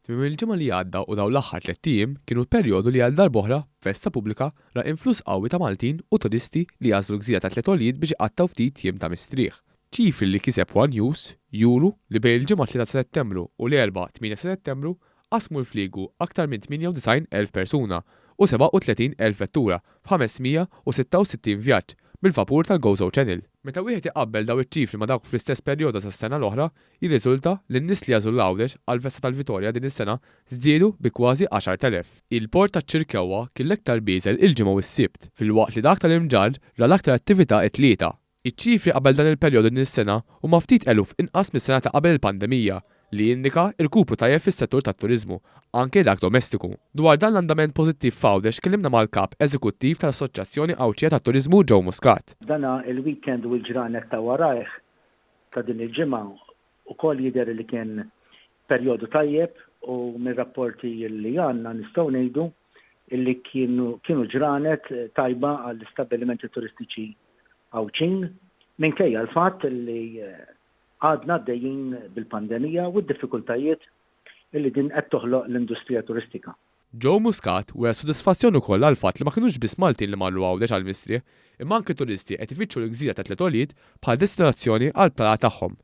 Tmiem il-ġimgħa li għadda u dawn l-aħħar tlett ijiem kienu l-perjodu li għal darb'oħra festa pubblika ra influss qawwi ta' Maltin u turisti li għażlu l-gżira ta' Tliet Għoljiet biex iqattgħu ftit jiem ta' mistrieħ. Ċifri li kiseb one News juru li bejn il-Ġimgħa 3 ta' Settembru u l-Erbgħa 8 ta' Settembru qasmu l-fliegu aktar minn 98,000 persuna u 37,000 vettura f'566 vjaġġ bil-vapur tal-Gozo Channel. Meta wieħed iqabbel dawn iċ-ċifri ma' dawk fl-istess perjodu tas-sena l-oħra, jirriżulta li n-nies li għażlu l-Għawdex għall-festa tal-Vitorja din is-sena żdiedu bi kważi 10,000. Il-port taċ-Ċirkewwa kien l-iktar bieżel il-Ġimgħa u s-Sibt, filwaqt li dak tal-Imġarr ra l-aktar attività t-Tlieta. Iċ-ċifri qabel dan il-perjodu din is-sena huma ftit eluf inqas mis-sena ta' qabel il-pandemija, li jindika rkupru tajjeb fis-settur tat-turiżmu, anke dak domestiku. Dwar dan l-andament pożittiv f'Għawdex tkellimna mal-Kap Eżekuttiv tal-Assoċjazzjoni Għawdxija tat-Turiżmu Joe Muscat. Dan il-weekend u l-ġranet ta' warajh ta' din il-ġimgħa wkoll jidher li kien perjodu tajjeb u mir-rapporti li għandna nistgħu ngħidu li kienu ġranet tajba għall-istabbilimenti turistiċi Għawdxin minkejja l-fatt li għadna għaddejjin bil-pandemija u d-diffikultajiet li din qed toħloq l-industrija turistika. Joe Muscat wera sodisfazzjon ukoll għall-fatt li ma kinux biss Maltin li marru Għawdex għall-mistrieħ, imma anke turisti qed ifittxu l-gżira ta' Tliet Għoljiet bħala destinazzjoni għall-btala tagħhom.